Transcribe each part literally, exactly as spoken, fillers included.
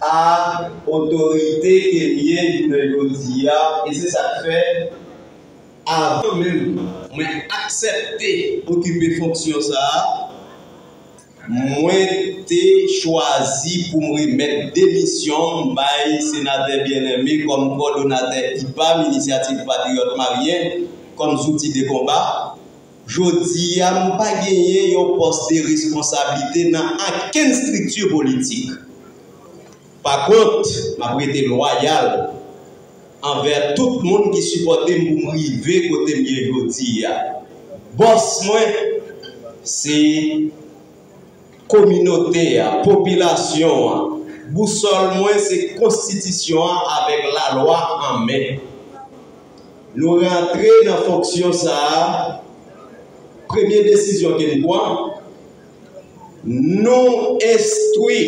a otorite ke m ye jounen jodi a, e se sa k fè, avan menm mwen aksepte okipe fonksyon sa a, mwen te chwazi pou m remèt demisyon m bay Senatè Bien-Aimé kòm kowòdonatè IPAM, Inisyativ Patriyòt Maryen, kòm zouti de konba. Jodi a, m pa genyen yon pòs de responsablite nan okenn estrikti politik. Pa kont, m ap rete lwayal anvè tout moun ki sipòte m pou m rive kote m ye jodi a. Bòs mwen, se kominote a, popilasyon an. Bousòl mwen, se konstitisyon an avèk lalwa an men. Nou rantre nan fonksyon sa a, premye desizyon ke n pran, nou enstwi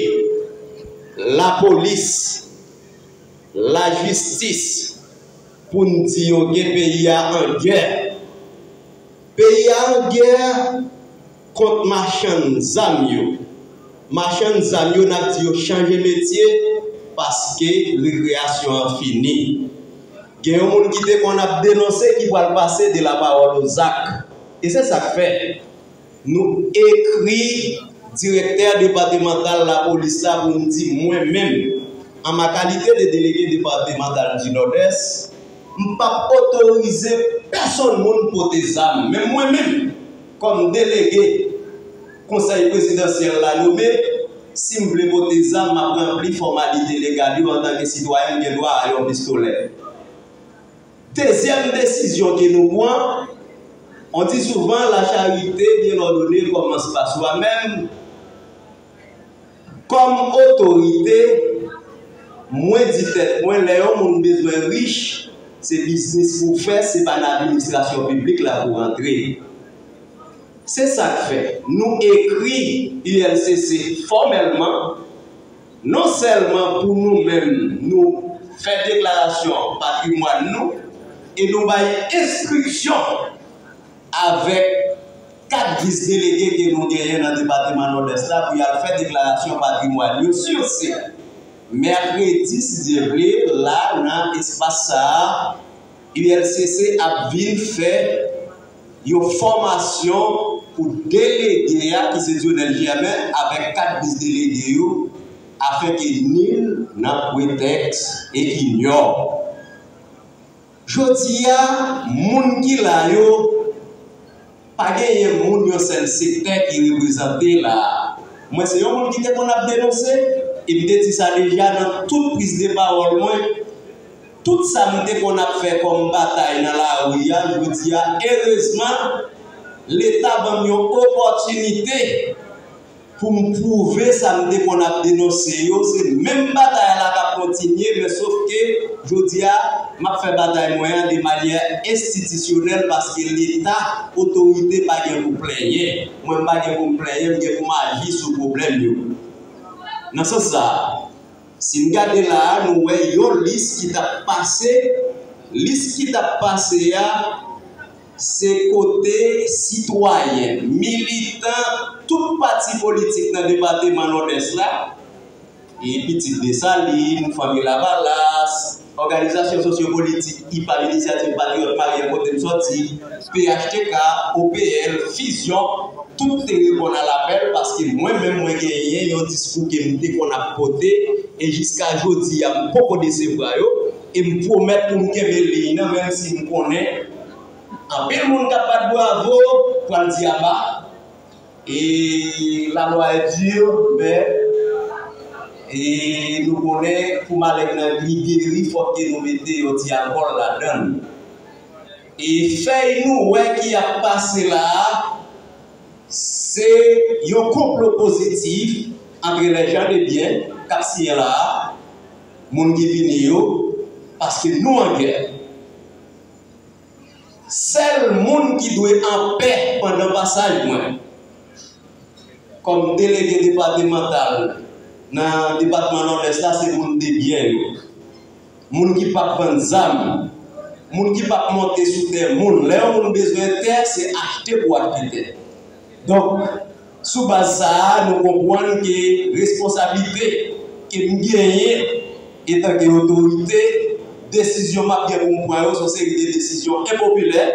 lapolis, lajistis, pou n di yo ke peyi a an gè. Peyi a an gè kont machann zam yo. Machann zam yo, n ap di yo chanje metye paske rekreyasyon an fini. Gen yon moun ki te konn ap denonse ki pral pase de la pawòl o zak. E se sa k fè nou ekri direktè depatmantal lapolis la pou n di mwen menm, an ma kalite de delege depatmantal di Nòdès, m p ap otorize pèsonn moun pote zam. Men mwen menm, kòm delege konsèy prezidansyèl la nome, si m vle pote zam, m ap ranpli fòmalite legal yo antanke sitwayen, m gen dwa a yon pistolè. Dezyèm desizyon ke nou pran, on di souvan, la charité bien ordonnée commence par soi-même. Kòm otorite, mwen di tèt mwen, lè yon moun bezwen rich, se biznis pou w fè, se pa nan administrasyon piblik la pou w rantre. Se sa k fè nou ekri U L C C fòmèlman, non sèlman pou nou menm, nou fè deklarasyon patrimwàn nou, e nou bay enstriksyon avèk kat vis delege ke nou genyen nan depatman Nòdès la pou y al fè deklarasyon patrimwàn yo. Sur ce, mèkredi, si Dye vle, la, nan espas sa a, U L C C ap vin fè yon fòmasyon pou delege a ki se Dionel Germain avèk kat vis delege yo, afenke nil nan pwetèks e inyò. Jodi a, moun ki la yo, pa genyen moun yon sèl sektè ki reprezante la a. Mwen se yon moun ki te konn ap denonse, e m te di sa deja nan tout priz de pawòl mwen, tout sa m te konn ap fè kòm batay nan lari a, jodi a, erezman, Leta ban m yon opòtinite pou m pwouve sa m te konn ap denonse yo, se menm batay la k ap kontinye, men sof ke jodi a, m ap fè batay mwen an de manyè enstitisyonèl, paske Leta, otorite pa gen pou plenyen. Mwen, m pa gen pou m plenyen, m gen pou m aji sou pwoblèm yo. Nan sans sa a, si n gade la a, nou wè yon lis ki t ap pase. Lis ki t ap pase a, se kote sitwayen, militan tout pati politik nan depatman Nòdès la, e pitit Desalin, Fanmi Lavalas, òganizasyon sosyopolitik IPAM, Inisyativ Patriyòt Maryen, kote m sòti, P H T K, O P L, Fizyon, tout te reponn a lapèl, paske mwen menm, mwen genyen yon diskou ke m te konn ap pote, e jiska jodi a, m poko desevwa yo, e m pwomèt pou m kenbe liy nan, menm si m konnen anpil moun k ap bat bravo pral di aba, e la loi est dure, men, e nou konnen pou maleng nan li geri, fòk ke nou mete yon ti alkòl ladan l. E fèy nou wè ki ap pase la a, se yon konplo pozitif entre les gens de bien k ap siyen la a, moun ki vini yo, paske nou an gè. Sèl moun ki dwe anpè pandan pasaj mwen, kòm delege depatmantal nan depatman Nòdès la, se moun de byen yo. Moun ki p ap vann zam, moun ki p ap monte sou tè moun. Lè yon moun bezwen tè, se achte pou achte tè. Donk, sou baz sa a, nou konprann ke responsablite e m genyen, etanke otorite, desizyon m ap gen pou m pran yo, se yon seri de desizyon enpopilè.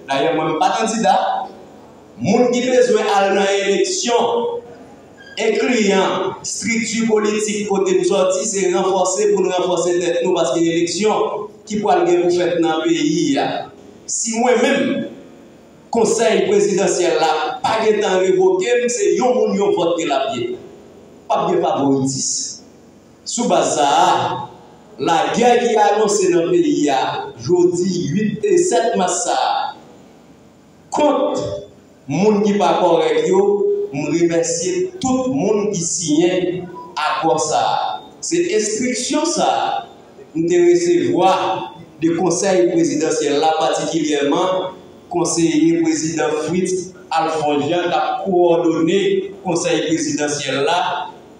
Dayè, mwen, m pa kandida. Moun ki bezwen al nan eleksyon, enkliyan estrikti politik kote n sòti, se ranfòse pou n ranfòse tèt nou, paske eleksyon ki pral gen pou fèt nan peyi a. Si mwen menm, konsèy prezidansyèl la pa gentan revoke m, se yon moun, yon vòt ke l ap ye. P ap gen favoritis. Sou baz sa a, lagè ki anonse nan peyi a jodi uit e sèt mas sa a kont moun ki pa kòrèk yo, m remèsye tout moun ki siyen akò sa a. Se enstriksyon sa a m te resevwa de konsèy prezidansyèl la, patikilyèman konseye prezidan Fritz Alphonse Jean k ap kowòdone konsèy prezidansyèl la,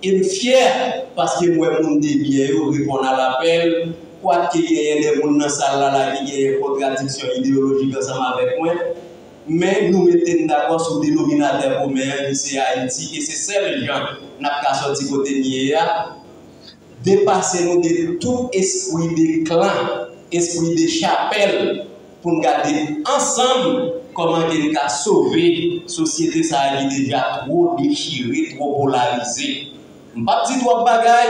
e m fyè paske m wè moun de byen yo reponn a lapèl, kwak ke genyen de moun nan sal la la ki genyen kontradiksyon ideyolojik ansanm avèk mwen, men nou mete n dakò sou denominatè komen an ki se Ayiti, e se sèl jan n ap ka sòti kote n ye a, depase nou de tout espri de klan, espri de chapèl, pou n gade ansanm kòman ke n ka sove sosyete sa a ki deja two dechire, two polarize. M p ap di twòp bagay,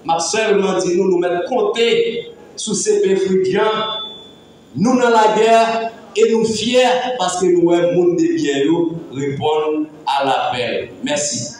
m ap sèlman di nou, nou mèt konte sou C P Fritz Jean. Nou nan lagè e nou fyè paske nou wè moun de byen yo reponn a lapèl. Mèsi.